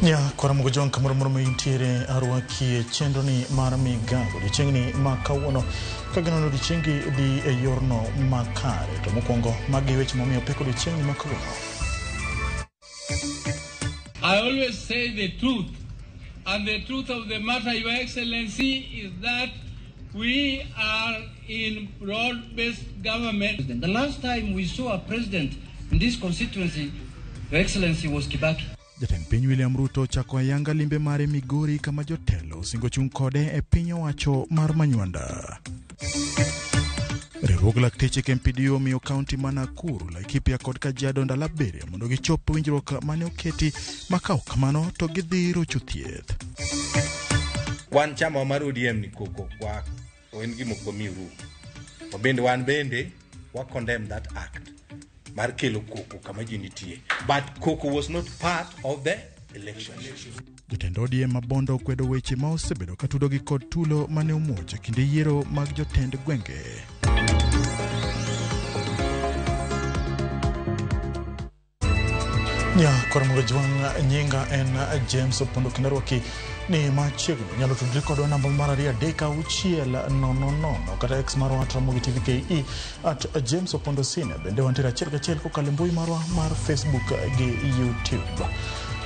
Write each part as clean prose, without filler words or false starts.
Nya kora mugojong kamoro moro ma intiere arwaki e chenro ni mar migago odiechieng'ni ma kawuono ka gineno odiechiengi dhi e yorno makare. To mokwongo magi weche momiyo pek odiechieng'ni ma kawuono. I always say the truth, and the truth of the matter, Your Excellency, is that we are in broad-based government. The last time we saw a president in this constituency, Your Excellency, was Kibaki. Jatend piny William Ruto ochako ayanga limbe mare Migori kama jotelo osingo chung' kode e piny owacho mar Manywanda. Riwruog lakteche KMPDU omiyo kaunti ma Nakuru, Laikipia kod Kajiado ndalo 7 mondo gichop winjruok mane oketi ma ka ok kamano to gidhi rocho thieth. Wan chama mar ODM ni koko kwa en gima ok wamiuru. Wabende wan bende wa condemn that act mar kelo koko kama ji nitie. But koko was not part of the election. Jotend ODM ma Bondo okwedo weche ma osebedo ka tudogi kod tulo mane omuoch e kinde yiero mag jotend gwenge. Nya kora Jwang' nyinga en James Opondo kendo arwaki ni machiegni nyalo tudri kodwa namba mar 2 3 6 0 0 kata X marwa at Ramogi TV KE at James Opondo Senior. Bende wantiere achiel kachiel kokalo e mbui marwa mar Facebook gi YouTube.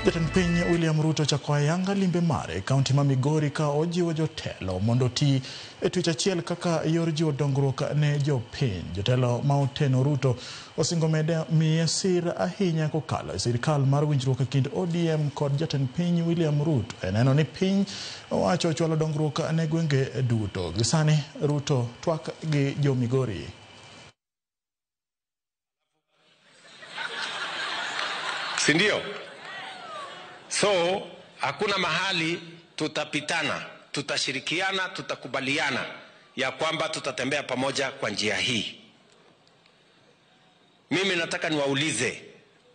Jatend piny William Ruto ochako ayanga limbe mare e kaunti ma Migori ka ojiwo jotelo mondo oti e twech achiel kaka yor jiwo dongruok ne jopiny. Jotelo ma oteno Ruto osingo mede miye sir ahinya kokalo e sirikal mar winjruok e kind ODM kod jatend piny William Ruto e neno ni piny owacho ochwalo dongruok ne gwenge duto. Gi sani Ruto twak gi jo Migori. Si ndio? So hakuna mahali tutapitana, tutashirikiana, tutakubaliana ya kwamba tutatembea pamoja kwa njia hii. Mimi nataka niwaulize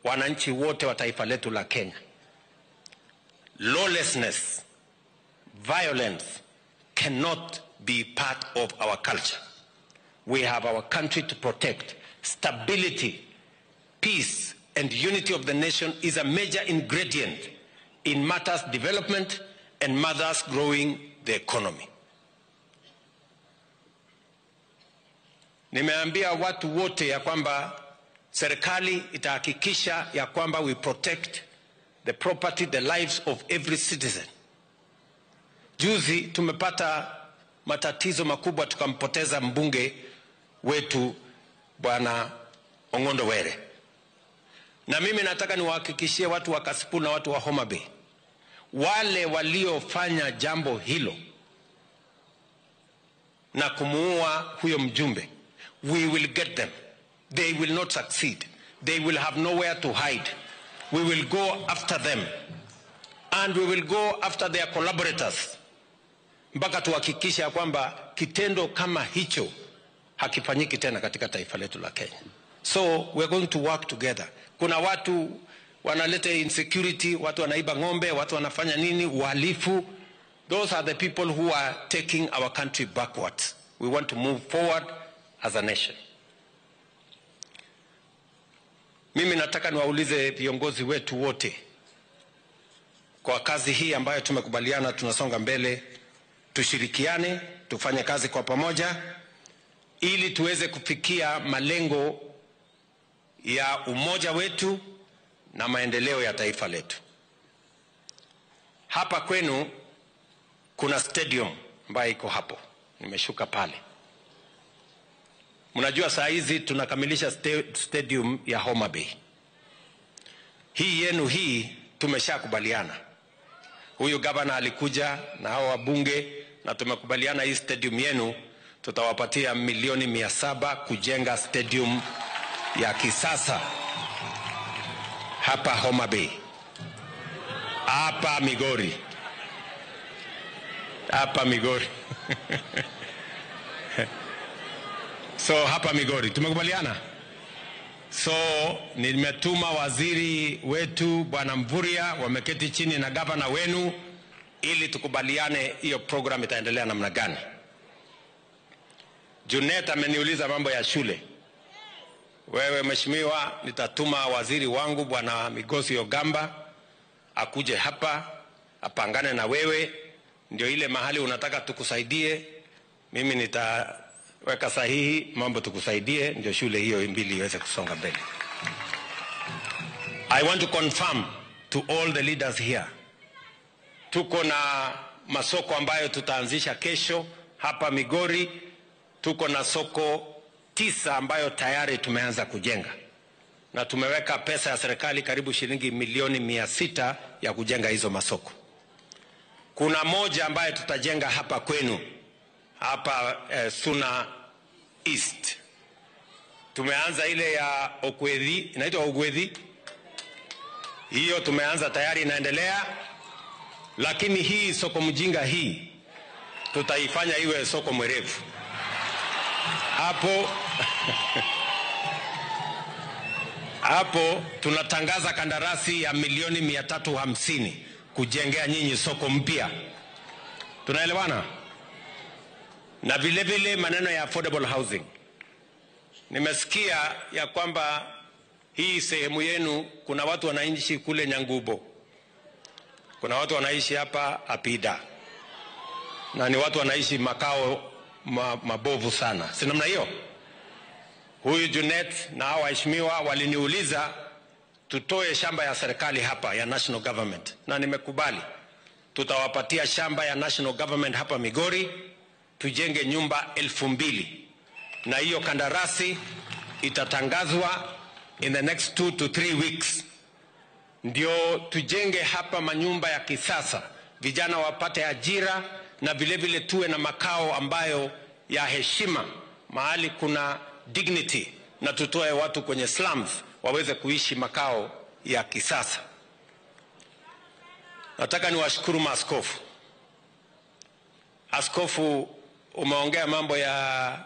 wananchi wote wa taifa letu la Kenya. Lawlessness, violence cannot be part of our culture. We have our country to protect. Stability, peace, and unity of the nation is a major ingredient in matters development and matters growing the economy. Nimeambia watu wote ya kwamba serikali itahakikisha ya kwamba we protect the property, the lives of every citizen. Juzi tumepata matatizo makubwa, tukampoteza mbunge wetu Bwana Ong'ondo Were. Na mimi nataka niwahakikishie watu wa Kasipul na watu wa Homa Bay, wale waliofanya jambo hilo na kumuua huyo mjumbe, we will get them. They will not succeed. They will have nowhere to hide. We will go after them. And we will go after their collaborators. Mpaka tuhakikishe ya kwamba kitendo kama hicho hakifanyiki tena katika taifa letu la Kenya. So we are going to work together. Kuna watu wanaleta insecurity, watu wanaiba ng'ombe, watu wanafanya nini, uhalifu. Those are the people who are taking our country backwards. We want to move forward as a nation. Mimi nataka niwaulize viongozi wetu wote, kwa kazi hii ambayo tumekubaliana tunasonga mbele, tushirikiane, tufanye kazi kwa pamoja ili tuweze kufikia malengo ya umoja wetu na maendeleo ya taifa letu. Hapa kwenu kuna stadium ambayo iko hapo. Nimeshuka pale. Mnajua saa hizi tunakamilisha stadium ya Homa Bay. Hii yenu hii tumeshakubaliana. Huyu gavana alikuja na hao wabunge na tumekubaliana hii stadium yenu tutawapatia 700,000 kujenga stadium ya kisasa hapa Homa Bay. Hapa Migori. Hapa Migori. So hapa Migori tumekubaliana. So nimetuma waziri wetu Bwana Mvurya, wameketi chini na gavana wenu ili tukubaliane hiyo program itaendelea namna gani. Junet ameniuliza mambo ya shule. Wewe mheshimiwa, nitatuma waziri wangu Bwana Migosi Ogamba akuje hapa apangane na wewe, ndio ile mahali unataka tukusaidie. Mimi nitaweka sahihi mambo tukusaidie, ndio shule hiyo mbili iweze kusonga mbele. I want to confirm to all the leaders here, tuko na masoko ambayo tutaanzisha kesho hapa Migori. Tuko na soko 9 ambayo tayari tumeanza kujenga, na tumeweka pesa ya serikali karibu shilingi milioni 600 ya kujenga hizo masoko. Kuna moja ambayo tutajenga hapa kwenu, hapa Suna East. Tumeanza ile ya Okwedhi, inaitwa Ogwedhi. Hiyo tumeanza tayari, inaendelea. Lakini hii soko mjinga hii tutaifanya iwe soko mwerevu. Hapo hapo tunatangaza kandarasi ya milioni 350 kujengea nyinyi soko mpya. Tunaelewana? Na vile vile maneno ya affordable housing. Nimesikia ya kwamba hii sehemu yenu kuna watu wanaishi kule Nyangubo. Kuna watu wanaishi hapa Apida. Na ni watu wanaishi makao mabovu sana. Si namna hiyo? Huyu Junet na hawa waheshimiwa waliniuliza tutoe shamba ya serikali hapa ya national government, na nimekubali. Tutawapatia shamba ya national government hapa Migori, tujenge nyumba 2000. Na hiyo kandarasi itatangazwa in the next 2 to 3 weeks. Ndio tujenge hapa manyumba ya kisasa, vijana wapate ajira, na vile vile tuwe na makao ambayo ya heshima, mahali kuna dignity, na tutoe watu kwenye slums waweze kuishi makao ya kisasa. Nataka niwashukuru maaskofu. Askofu, umeongea mambo ya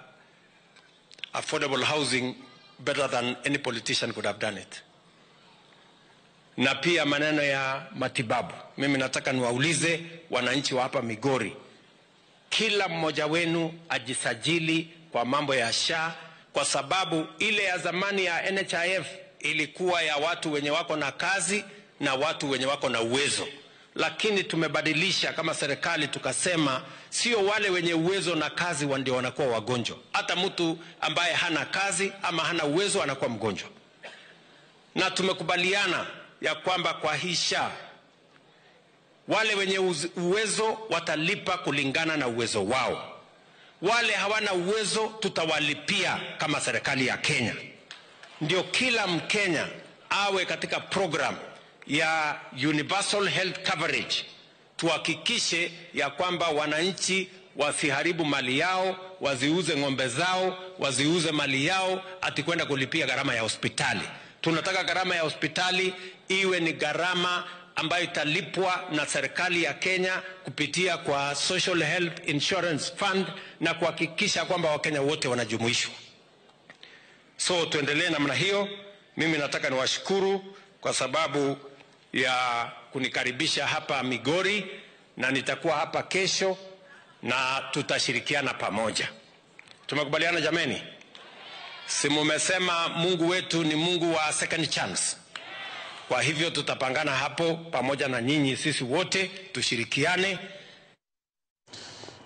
affordable housing better than any politician could have done it. Na pia maneno ya matibabu. Mimi nataka niwaulize wananchi wa hapa Migori, kila mmoja wenu ajisajili kwa mambo ya SHA, kwa sababu ile ya zamani ya NHIF ilikuwa ya watu wenye wako na kazi na watu wenye wako na uwezo. Lakini tumebadilisha kama serikali, tukasema sio wale wenye uwezo na kazi ndio wanakuwa wagonjwa. Hata mtu ambaye hana kazi ama hana uwezo anakuwa mgonjwa. Na tumekubaliana ya kwamba kwa hii SHA wale wenye uwezo watalipa kulingana na uwezo wao. Wale hawana uwezo tutawalipia kama serikali ya Kenya. Ndio kila Mkenya awe katika program ya universal health coverage. Tuhakikishe ya kwamba wananchi wasiharibu mali yao, waziuze ng'ombe zao, waziuze mali yao ati kwenda kulipia gharama ya hospitali. Tunataka gharama ya hospitali iwe ni gharama ambayo italipwa na serikali ya Kenya kupitia kwa Social Health Insurance Fund, na kuhakikisha kwamba Wakenya wote wanajumuishwa. So tuendelee namna hiyo. Mimi nataka niwashukuru kwa sababu ya kunikaribisha hapa Migori, na nitakuwa hapa kesho na tutashirikiana pamoja. Tumekubaliana jameni? Si mumesema Mungu wetu ni Mungu wa second chance? Kwa hivyo tutapangana hapo pamoja na nyinyi, sisi wote tushirikiane.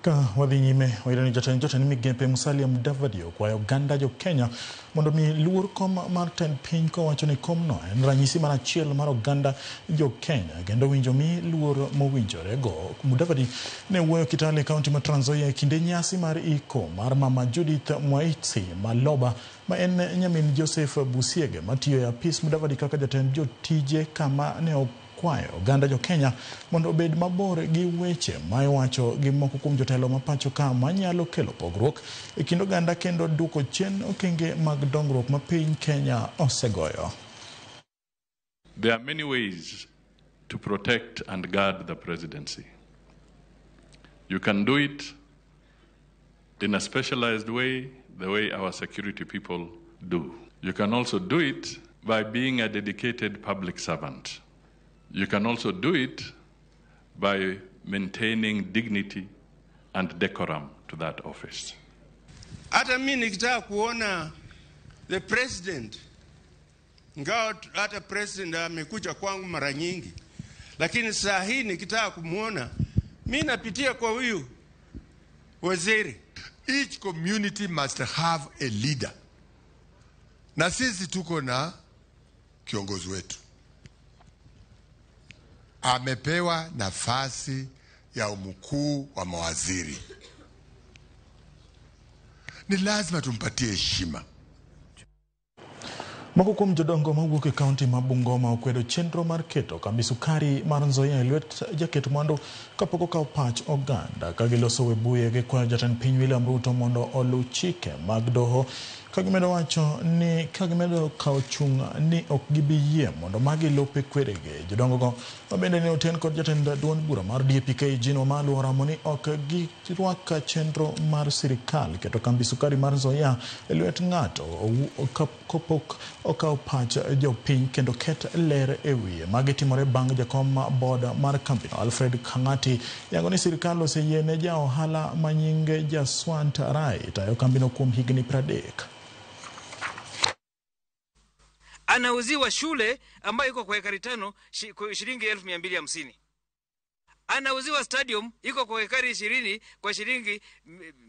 Ka wadhi nyime wairani jatend jotend migepe Musalia Mudavadi okwayo oganda jo Kenya mondo mi luor kom mar tend piny, kowacho ni komno en ranyisi mar achiel mar oganda jo Kenya kendo winjo mi luor mowinjore go. Mudavadi ne wuoyo Kitale, kaunti ma Trans Nzoia, e kinde nyasi mar iko mar mama Judith Mwaitsi Maloba ma en nyamin Joseph Busiege matiyo e apis Mudavadi kaka jatend jotije, kama ne okwayo oganda jo Kenya mondo obed mabor gi weche ma iwacho gi moko kuom jotelo ma pacho ka manyalo kelo pogruok e kind oganda kendo duoko chien okenge mag dongruok ma piny Kenya osegoyo. There are many ways to protect and guard the presidency. You can do it in a specialized way, the way our security people do. You can also do it by being a dedicated public servant. You can also do it by maintaining dignity and decorum to that office. Hata mimi nikitaka kuona the president, ingawa hata president amekuja kwangu mara nyingi, Lakini saa hii nikitaka kumwona mi napitia kwa huyu waziri. Each community must have a leader, na sisi tuko na kiongozi wetu amepewa nafasi ya mkuu wa mawaziri, ni lazima tumpatie heshima. Moko kuom jodongo mawuok e kaunti ma Bungoma okwedo chenro mar keto kambi sukari mar Nzoia e lwet jaket mwandu kapok okaw pach oganda. Ka giloso Webuye gikwayo jatend piny William Ruto mondo oluw chike mag doho, ka gimedo wacho ni ka gimedo kawo chung' ni ok gibi yie mondo magi lope kweregi. Jodongo go mabende ne oten kod jatend duond bura mar DAP-K Jean Wamalwa oramo ni ok girwak chenro mar sirikal keto kambi sukari mar Nzoia e lwet ng'ato kapok okaw pach jopiny kendo ket ler e wiye. Magi timore bang' jakom board mar kambino Alfred Kang'ati yango ni sirikal oseyiene ja ohala ma nyinge Jaswant Rai tayo kambino kuom higni 30. Anauziwa shule ambayo iko kwa ekari 5 shilingi 250,000. Anauziwa stadium iko kwa ekari 20 kwa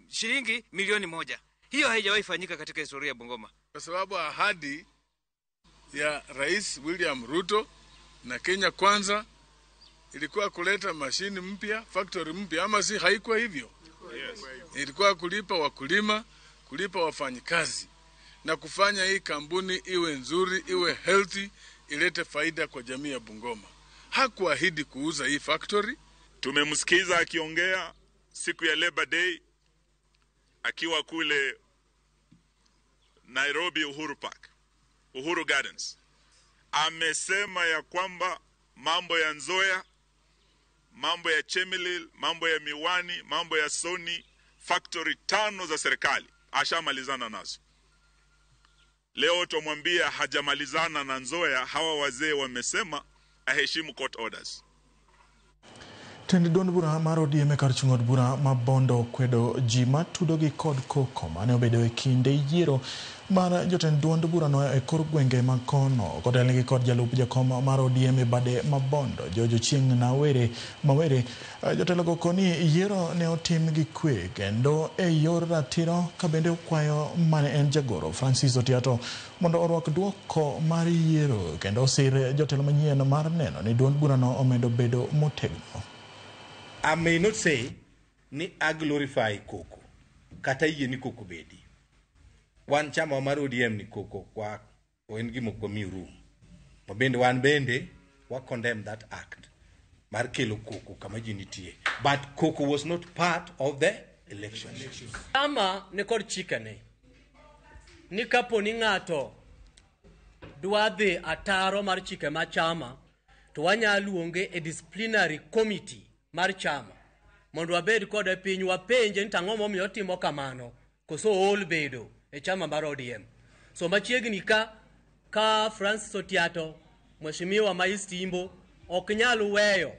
shilingi milioni 1. Hiyo haijawahi fanyika katika historia ya Bungoma. Kwa sababu ahadi ya Rais William Ruto na Kenya Kwanza ilikuwa kuleta mashini mpya, factory mpya, ama si haikuwa hivyo? Yes. Ilikuwa kulipa wakulima, kulipa wafanyikazi na kufanya hii kampuni iwe nzuri, iwe healthy, ilete faida kwa jamii ya Bungoma. Hakuahidi kuuza hii factory. Tumemsikiza akiongea siku ya Labor Day akiwa kule Nairobi Uhuru Park, Uhuru Gardens. Amesema ya kwamba mambo ya Nzoia, mambo ya Chemelil, mambo ya Miwani, mambo ya Sony, factory 5 za serikali ashamalizana nazo. Leo tumwambia hajamalizana na Nzoia, hawa wazee wamesema aheshimu court orders. Tend duond bura mar ODM e kar chung' od bura ma Bondo kwedo ji matudogi kod koko mane obedo e kinde yiero mar jotend duond burano e kor gwenge ma kono. Kotelnegi kod jalup jakom mar ODM e bade ma Bondo George Ochieng' Mawere, jotelogo koni yiero ne otim gi kwe kendo e yor ratiro, ka bende okwayo mane en jagoro Francis Otiato mondo orwak duoko mar yiero kendo osir jotelo manyien mar neno ni duond burano omedo bedo motegno. I may not say ni I glorify koko kata yie ni koko bedi. Wan chama mar ODM ni koko kwa en gima ok wamiyo room. Mabende wan bende wa condemn that act mar kelo koko kama ji nitie. But koko was not part of the election. Chama ni kod chikene ni kapo ni ng'ato dwa dhi ataro mar chike ma chama to wanyalo luonge e disciplinary committee mar chama mondo wabed kode piny wapenje ni tang'o momiyo otimo kamano koso ool bedo e chama mar ODM. So machiegni ka Francis Otiato mheshimiwa ma East Imbo ok nyal weyo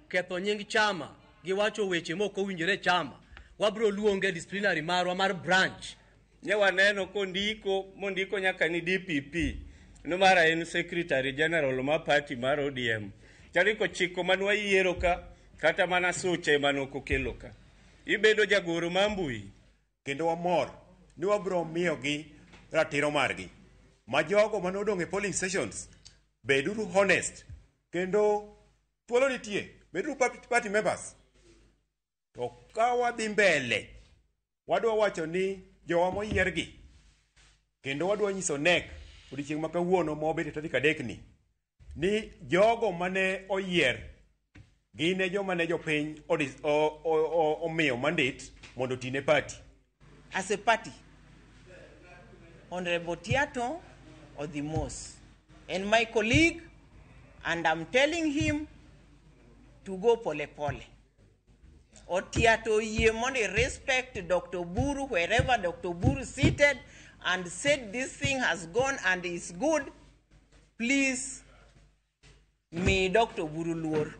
ketho nying chama gi wacho weche mok owinjore chama, wabro luonge disciplinary marwa mar branch. Ne waneno kondiko mondiko nyaka ni DPP no mara en secretary general ma party mar ODM. Tarik 9 manwa yiero ka kata mana suche manoko kelo ka ibedo jagoro ma mbui. Kendo wamor ni wabro miyogi ratiro margi ma jogo manodong' e polling stations beduru honest kendo thuolo nitie, beduru party members. To ka wadhi mbele wadwa wacho ni jowa moyiergi kendo wadwa nyiso NEC odiechieng' ma kawuono ma obet e tarik 3 ni jogo mane oyier gin e joma ne jopiny omiyo mandate mondo otine party. As a party, Honorable Otiato odhi mos and my colleague, and I'm telling him to go pole pole. Otiato yie mondo respect Dr. Buru wherever Dr. Buru seated and said this thing has gone and is good. Please, me Dr. Buru luor.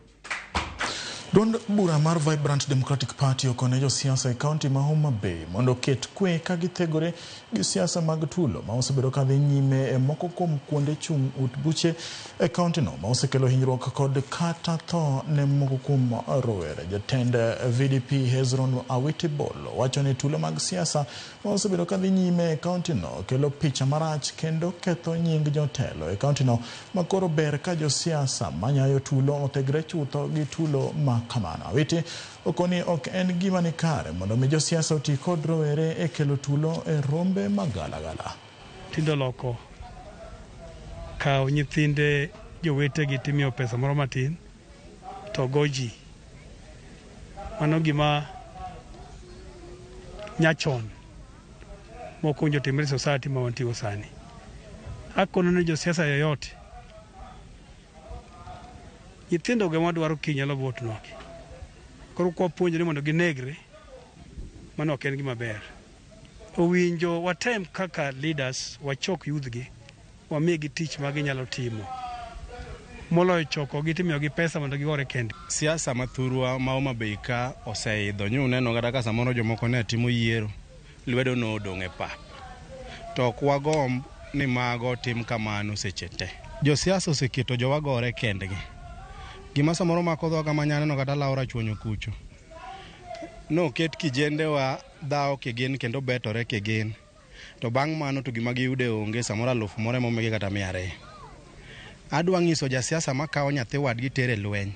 Duond bura mar Vibrant Democratic Party okone josiasa e kaunti ma Homa Bay mondo oket kwe ka githegore gi siasa mag tulo ma osebedo ka dhi nyime e moko kuom kuonde chung' ut buche e kauntino ma osekelo hinyruok kod kata tho ne moko kuom rowere. Jatend VDP Hezron Awiti Bolo wacho ni tulo mag siasa ma osebedo ka dhi nyime e kauntino kelo picha marach kendo ketho nying jotelo e kauntino ma koro ber ka josiasa manyayo tulo othegre chutho gi tulo ma kamano. Awiti okoni ok en gima ni kare mondo mi josiasa oti kod rowere e kelo tulo e rombe magalagala. Tindo loko kawo nyithinde jowetegi timiyo pesa moro matin to go ji. Mano gima nyachon mok owinjo timre e society ma wantie sani. Akono ni josiasa yoyote nyithindo go ema dwaro kiny nyalo vote nwa. Koro kwapuonjore mondo ginegre, mano ok en gima ber. Owinjo watem kaka leaders wachok youth gi wamigi tich ma ginyalo timo moloyo chokogi timiyogi pesa mondo gigore kendgi. Siasa ma thurwa ma Homa Bay ka oseidho nyo uneno kata ka samoro jomoko ne timo yiero lwedo nodong' e pap. To ok wagomb ni mago tim kamano seche te. Josiasa oseketo jowa gore kendgi. Gima samoro mako dhoga ma nyaneno kata lawo rachuonyo kucho. Noket kijendewa dhawo kigin kendo betore kigin. To bang' mano to gima giyude onge samoro alufu moro emomigi kata 200. Adwa nyiso jasiasa makawo nyathi wadgi tere lweny.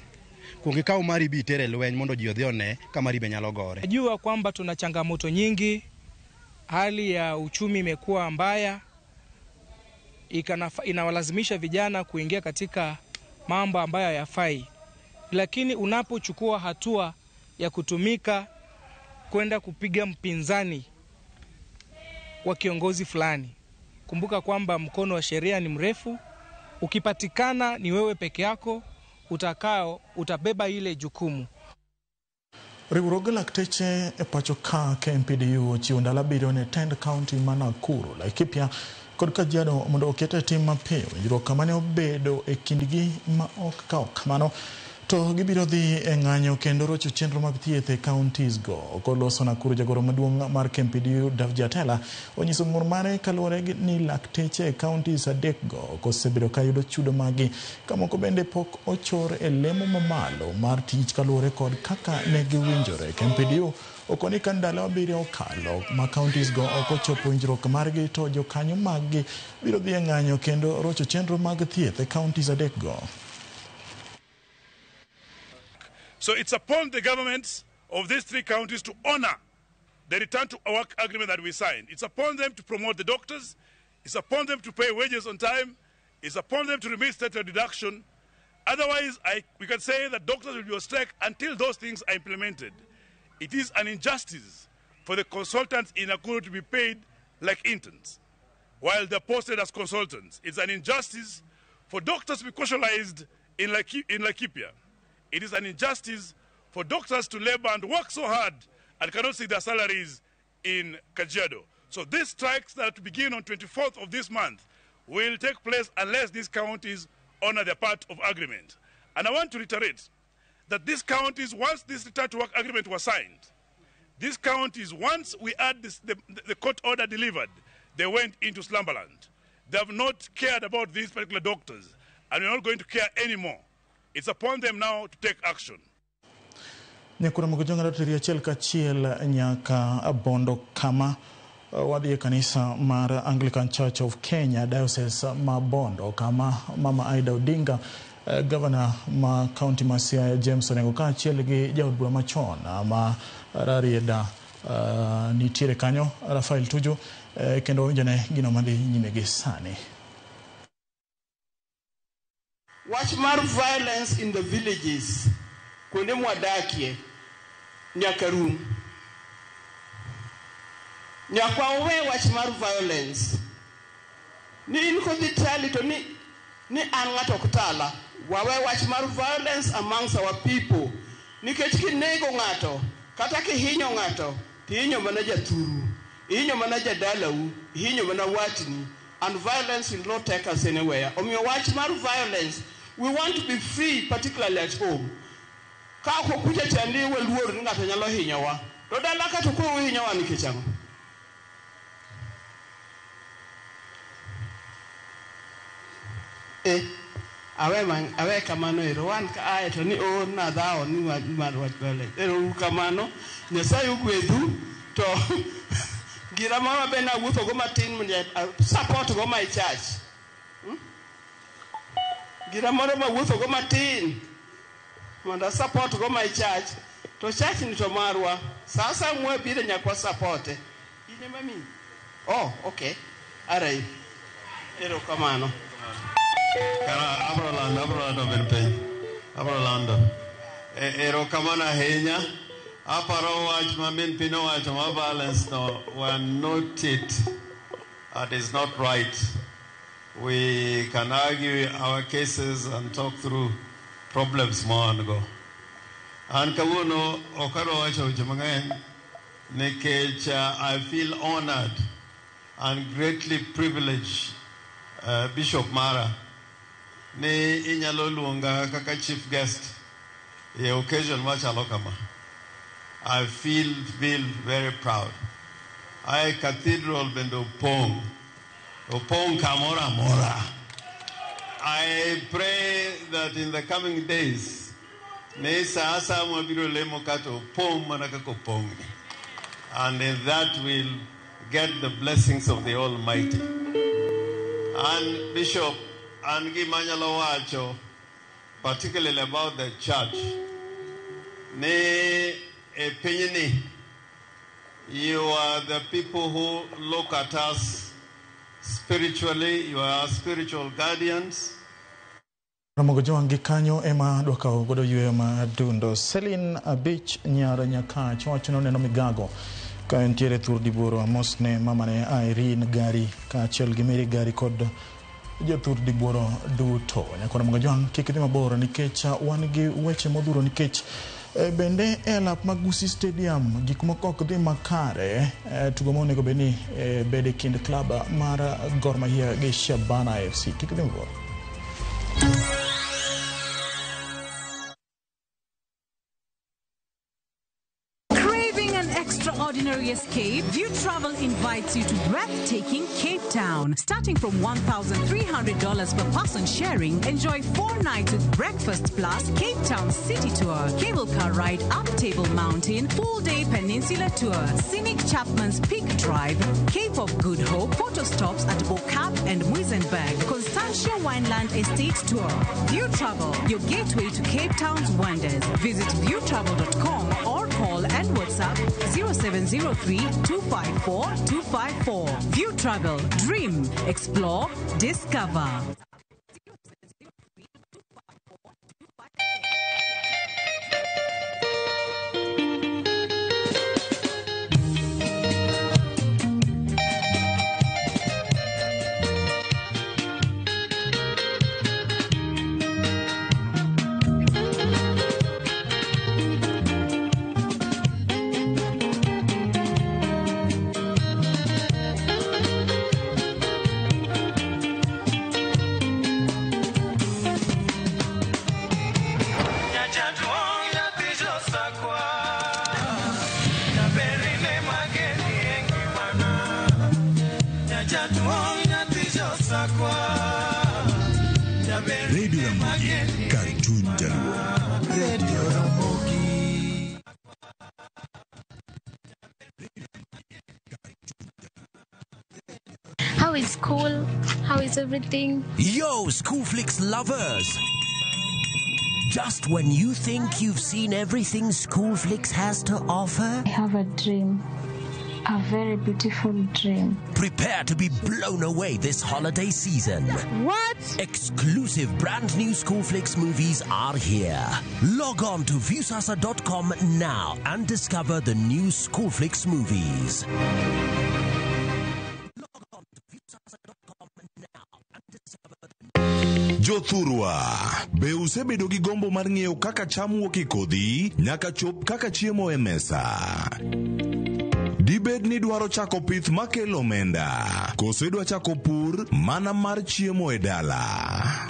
Kuong ikaw mari bi itere lweny mondo ji odhi one ka mari be nyalo gore. Najua kwamba tuna changamoto nyingi, hali ya uchumi imekuwa mbaya, inawalazimisha vijana kuingia katika mambo ambayo hayafai, lakini unapochukua hatua ya kutumika kwenda kupiga mpinzani wa kiongozi fulani, kumbuka kwamba mkono wa sheria ni mrefu. Ukipatikana ni wewe peke yako utakao utabeba ile jukumu. Riwruoge lakteche e pacho ka KMPDU ochiwo ndalo 7 ne tend kaunti ma Nakuru, Laikipia kod Kajiado mondo oket e tim mapiyo winjruok kama ne obedo e kindgi ma ok kaw kamano to gibiro dhi e ng'anyo kendo rocho chenro mag thieth e counties go. Koloso Nakuru, jagoro maduong' mar KMPDU Davji Atela onyiso ng'ur mare kaluwore ni lakteche e counties 3 go osebedo ka yudo chudo magi ka moko bende pok ochor e lemo mamalo mar tich kaluwore kod kaka ne giwinjore. KMPDU okoni ka ndalo 7 okalo ma counties go ok ochopo winjruok margi to jokanyo maggi biro dhi e ng'anyo kendo rocho chenro mag thieth e counties 3 go. So it's upon the governments of these 3 counties to honor the return to work agreement that we signed. It's upon them to promote the doctors. It's upon them to pay wages on time. It's upon them to remit state deduction. Otherwise, we can say that doctors will be on strike until those things are implemented. It is an injustice for the consultants in Nakuru to be paid like interns while they're posted as consultants. It's an injustice for doctors to be casualized in Laikipia. It is an injustice for doctors to labor and work so hard and cannot see their salaries in Kajiado. So these strikes that begin on 24th of this month will take place unless these counties honor their part of agreement. And I want to reiterate that these counties, once this return to work agreement was signed, these counties, once we had this, the court order delivered, they went into slumberland. They have not cared about these particular doctors, and we're not going to care anymore. It's upon them now to take action. Nyakura mogojonga rotiri achiel kachiel nyaka Bondo kama wadhi e kanisa mar Anglican Church of Kenya Diocese ma Bondo kama Mama Aida Odinga, Governor ma County ma Siaya James Orengo kaachiel gi jaod bura machon ma Rarieda nitiere kanyo Rafael Tuju, kendo wawinjone gino madhi nyime gi sani. Wach mar violence in the villages kuonde mwadakie nyaka rum. Nyaka wawe wach mar violence. Ni in kodhi tali to ni an ng'ato ok tala. Wawe wach mar violence amongst our people. Nikech kinego ng'ato kata kihinyo ng'ato tihinyo mana jathuru, ihinyo mana jadalau, ihinyo mana watni. And violence will not take us anywhere. Omiyo wach mar violence, we want to be free, particularly at home. Ka ok kucha chandi waluor ni ng'ato nyalo hinyowa. To dala ka to koro uhinyowa nikech ang'o? Eh, awe man, awe kamano ero wan ka ae to ni o nadhawo ni wach mar wach violence. Ero uru kamano, Nyasaye ogwedhu to gira moro be nawuotho go matin mondo a support go my church. Gira moro mawuotho go matin mondo a support go my church. To church ni to marwa. Sa asaya mwabire nyaka wa support. In ema miyi? Oh, okay. Alright. Erokamano. Kara abro lando, abro lando ben piny. Abro lando. Erokamano ahinya. Aparo wach ma min piny owacho ma balance no, we note it. That is not right. We can argue our cases and talk through problems ma wan go. An kawuono ok adwa wacho weche mang'eny nikech I feel honored and greatly privileged, Bishop Mara, ni inyalo luonga kaka chief guest e occasion machalo kama. I feel very proud. Ae cathedral bende opong'. Opong' kamoro amora. I pray that in the coming days, ni sa asaya mwabiro lemo kata opong' mana kaka opong'ni. And in that we'll get the blessings of the Almighty. And Bishop, an gima anyalo wacho, particularly about the church, ni e pinyni, you are the people who look at us spiritually, you are our spiritual guardians. Ramogo Jowang' gi kanyo ema dwa kawo godo yweyo ma dundo. Celine Abich Nyar Nyakach wacho ni oneno migago ka entiere thur dibuoro. Amos ne mamane Irene Gari kaachiel gi Mary Gari kod jothur dibuoro duto. Nyaka Ramogo Jowang' kik idhi mabor nikech wan gi weche modhuro nikech bende e lap mag Gusii Stadium gik moko ok dhi makare. Tugo ma onego bed ni bede kind klab mar Gor Mahia gi Shabana FC. Kik idhi mabor. Craving an extraordinary escape? View Travel invites you to breathtaking Cape Town. Starting from $1,300 per person sharing, enjoy 4 nights with breakfast plus Cape Town City Tour, cable car ride up Table Mountain, full-day peninsula tour, scenic Chapman's Peak Drive, Cape of Good Hope, photo stops at Bo-Kaap and Muizenberg, Constantia Wineland Estate Tour. View Travel, your gateway to Cape Town's wonders. Visit viewtravel.com or call and WhatsApp 0703 254 254. View Travel, dream, explore, discover. Radio Ramogi, kar chuny jaluo. Radio Ramogi. How is school? How is everything? Yo, Schoolflix lovers! Just when you think you've seen everything Schoolflix has to offer, I have a dream. A very beautiful dream. Prepare to be blown away this holiday season. What? Exclusive brand new Schoolflix movies are here. Log on to Viusasa.com now and discover the new Schoolflix movies. Jothurwa, be usebedo gi gombo mar ng'eyo kaka cham wuok e kodhi nyaka chop kaka chiemo e mesa? Dibed ni idwaro chako pith makelo omenda, koso idwa chako pur mana mar chiemo e dala?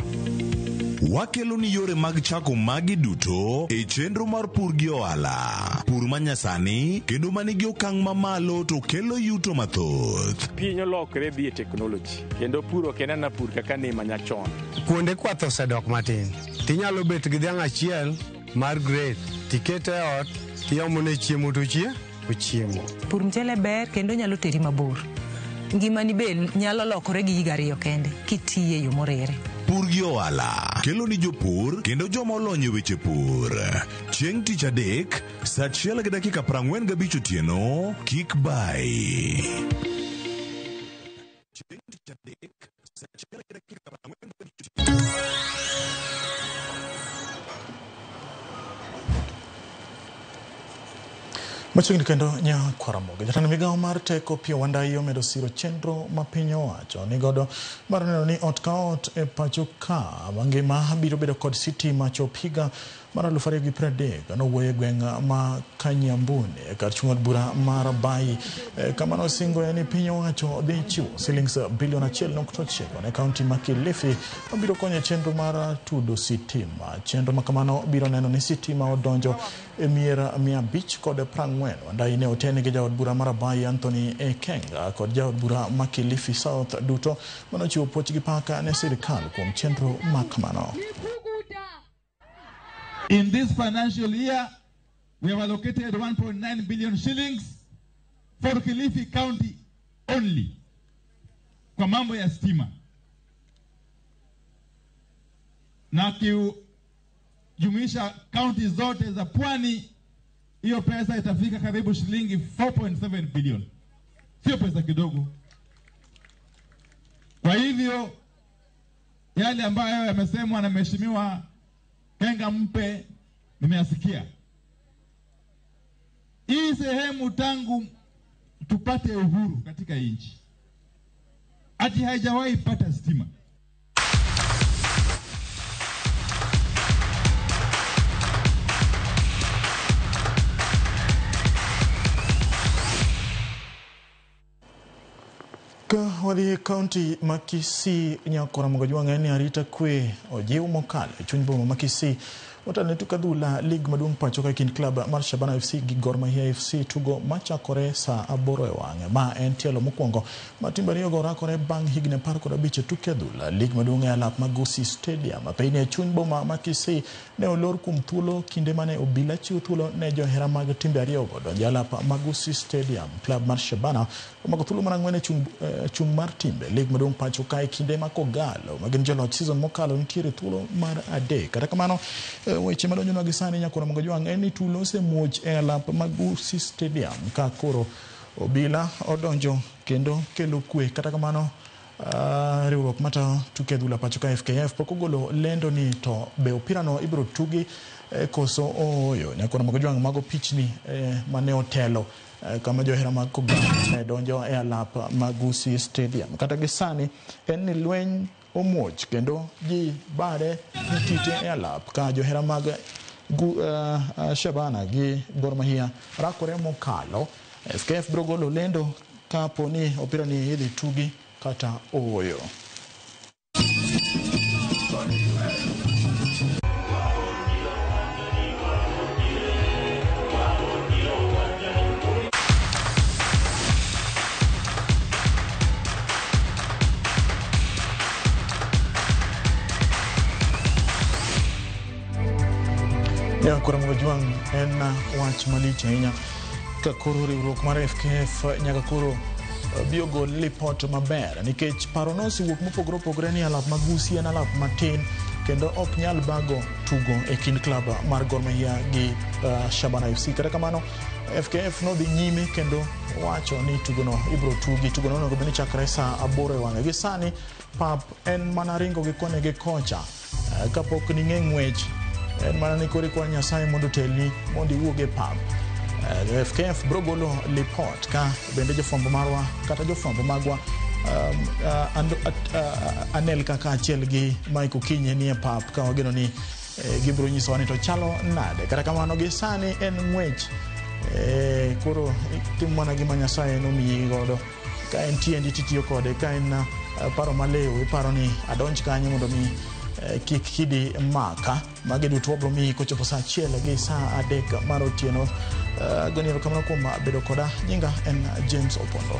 Wakelo ni yore mag chako magi duto e chenro mar pur gi ohala. Pur manyasani kendo manigi okang' mamalo to kelo yuto mathoth. Piny olokre dhi e teknoloji kendo pur ok en ana pur kaka ne manyachon. Kuonde kwath osedok matin. Tinyalo bet gi dhiang' achiel mar grade tikete e ot tiomone chiemo to ochiemo. Pur mchele ber kendo nyalo teri mabor. Ngimani be nyalo lokore gi higa ariyo kende kitiye e yo moriere. Pur gi ohala kelo ni jopur kendo joma olony e weche pur. Chieng' tich adek, saa 1:45 otieno, kik bai. Chieng' tich adek, saa 1:45 otieno. Machiegni kendo Nyakwaramogi. Jatend migawo mar teko Opiyo Wandayi omedo siro chenro ma piny owacho nigodo mar neno ni ot ka ot e pacho ka mangima biro bedo kod sitima chop higa mar 2030. Nowuoyo e gweng' ma Kanyambuni kar chung' od bura mar Rabai kama nosingoe ni piny owacho dhi chiwo silings bilion 1.9 ne kaunti ma Kilifi mabiro konyo e chenro mar tudo sitima. Chenro ma kamano biro neno ni sitima odonjo e mier 540. Wandayi ne oten gi jaod bura mar Rabai Anthony Ekenga kod jaod bura ma Kilifi South duto manochiwo puoch gi paka ne sirikal kuom chenro ma kamano. In this financial year, we have allocated 1.9 billion shillings for Kilifi County only kwa mambo ya stima, na kijumuisha kaunti zote za pwani, hiyo pesa itafika karibu shilingi 4.7 billion. Sio pesa kidogo. Kwa hivyo yale ambayo yamesemwa na Mheshimiwa Kenga Mpe nimeyasikia. Hii sehemu tangu tupate uhuru katika nchi ati haijawahi pata stima. Ka wadhi e kaunti ma Kisii, Nyakwaramogi Ojwang' en ni arita kwe ojiw mokalo e chuny boma ma Kisii motelo ne tuk adhula lig maduong' pacho ka e kind klab mar Shabana FC gi Gor Mahia FC tugo machakore saa 8 e wang'e. Ma en tielo mokwongo ma timbe ariyogo rakore bang' higni 15 e tuke adhula lig maduong' e alap ma Gusii Stadium. Apeyni e chuny boma ma Kisii ne olor kuom thuolo kinde mane obila chiwo thuolo ne johera mag timbe ariyogo donjo e alap ma Gusii Stadium. Klab mar Shabana omako thuolo mar 4 e chung' mar timbe lig maduong' pacho ka e kinde ma Kogalo ma gin joloch season mokalo nitiere thuolo mar 3. Kata kamano weche madonjonwa gi sani Nyakwaramogi Ojwang' en ni tulo osemuoch e alap mag Gusii Stadium ka koro obila odonjo kendo kelo kwe. Kata kamano riwruok matayo tuke adhula pacho ka FKF pok ogolo lendo ni to be opirano ibiro tugi koso ooyo. Nyakwaramogi Ojwang' mago pichni mane otelo kama johera mag Kogalo ne donjo e alap mag Gusii Stadium. Kata gi sani en ni lweny omuoch kendo ji bare gi kite e alap ka johera mag Shabana gi Gor Mahia rakore mokalo. FKF biro golo lendo kapo ni opira ni idhi tugi kata ooyo. Nyakwaramogi Ojwang' en wach malich ahinya ka koro riwruok mar FKF nyaka koro bi ogol lipot maber nikech paro nosewuok mopogore opogore ni alap mag Gusii en alap matin kendo ok nyal bago tugo e kind klab mar Gor Mahia gi Shabana FC. Kata kamano FKF nodhi nyime kendo wacho ni tugono ibiro tugi. Tugono onego bed ni chakre saa 8 e wang'e. Gi sani pap en mana ringo gi koni gi kocha kapok ning'e ng'wech en mana ni koro ikwayo Nyasaye mondo otelni mondo iwuog e pap. FKF biro golo lipot ka bende jofwambo marwa kata jofwambo magwa Anel kaka achiel gi Mike Okinyi nie pap ka wageno ni gibiro nyisowa ni to chalo nade. Kata kamano gi sani en ng'wech koro itimo mana gima Nyasaye nomiyi godo. Ka en tiendi titiyo kode, ka en paro maliw iparo ni adonj kanyo mondo mi Kik kidi maka. Magi duto wabiro miyi kochopo saa 1 gi saa 3 mar otieno. Agoni erokamano kuom bedo koda. Nyinga en James Opondo.